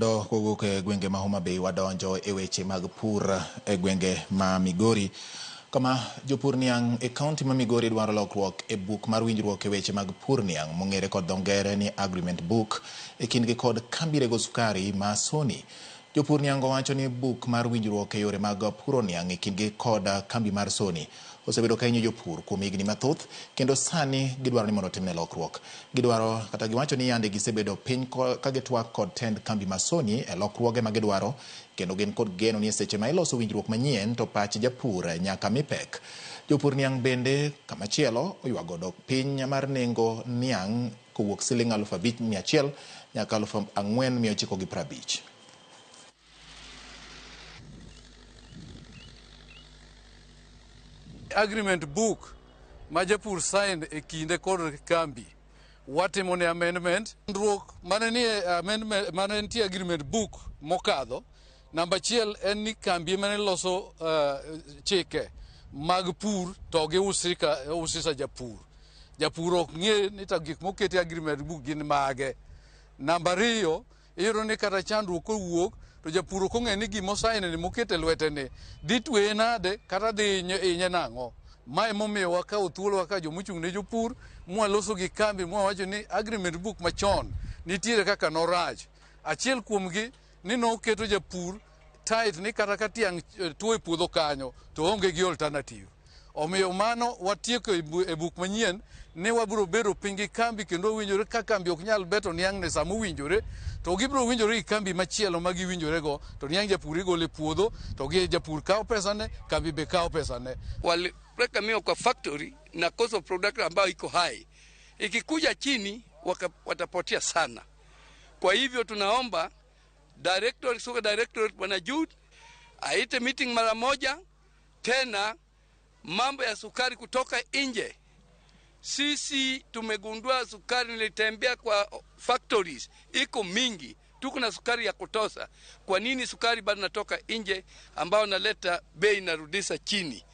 Kendo kowuok e gwenge ma Homa Bay wadonjo e weche mag pur e gwenge ma Migori, kama jopur niang' e kaunti ma Migori dwaro lokruok e buk mar winjruok e weche mag pur niang' mong'ere kod dho ngere ni Agreement Book e kindgi kod kambi rego sukari ma Sony. Jopur niang' wacho ni buk mar winjruok e yore mag puro niang' e kindgi kod kambi mar Sony osebedo ka hinyo jopur kuom higni mathoth kendo sani gidwaro ni mondo otimne lokruok. Gidwaro kata giwacho ni yande gisebedo piny ka gitwak kod tend kambi ma Sony e lokruoge ma gidwaro kendo gin kod geno ni e seche ma iloso winjruok manyien to pach japur nyaka mi pek. Jopur niang' bende kamachielo oywago dok piny mar nengo niang' kowuok siling 5,100 nyaka 4,950. Agreement book ma japur sign e kinde kod kambi watimo ne amendment. Ndruok mane nie amendment mane nitie agreement book mokadho, namba achiel en ni kambi mane loso chike mag pur to giusika usisa japur. Japur ok ng'e ni to gik moketi e agreement book gin mage. Namba ariyo, iyudo ni kata chandruok kowuok to japur ok ong'e ni gima osaine ni mokete lwete ni dhi tweye nade kata dhi hinye nang'o. Ma emomiyo wakawo thuolo kaka jomochung' ne jopur mwaloso gi kambi mwawacho ni agreement book machon nitiere kaka norach. Achiel kuomgi ni noketo japur tight ni kata ka tiang' tuo e puodho kanyo to onge gi alternative. Omiyo mano watieko e buk manyien ni wabiro bedo piny gi kambi kendo wawinjore ka kambi ok nyal beto niang'ne sama owinjore to gibiro winjore gi kambi machielo ma giwinjorego to niang' japur igolo e puodho to gi japur kawo pesane, kambi be kawo pesane. Walipeleka miwa kwa factory na cost of production ambayo iko high, ikikuja chini watapotea sana. Kwa hivyo tunaomba director, Sugar Directorate Bwana Jude aite meeting mara moja tena mambo ya sukari kutoka nje. Sisi tumegundua sukari, nilitembea kwa factories iko mingi, tuko na sukari ya kutosha. Kwa nini sukari bado natoka nje ambayo naleta bei narudisha chini?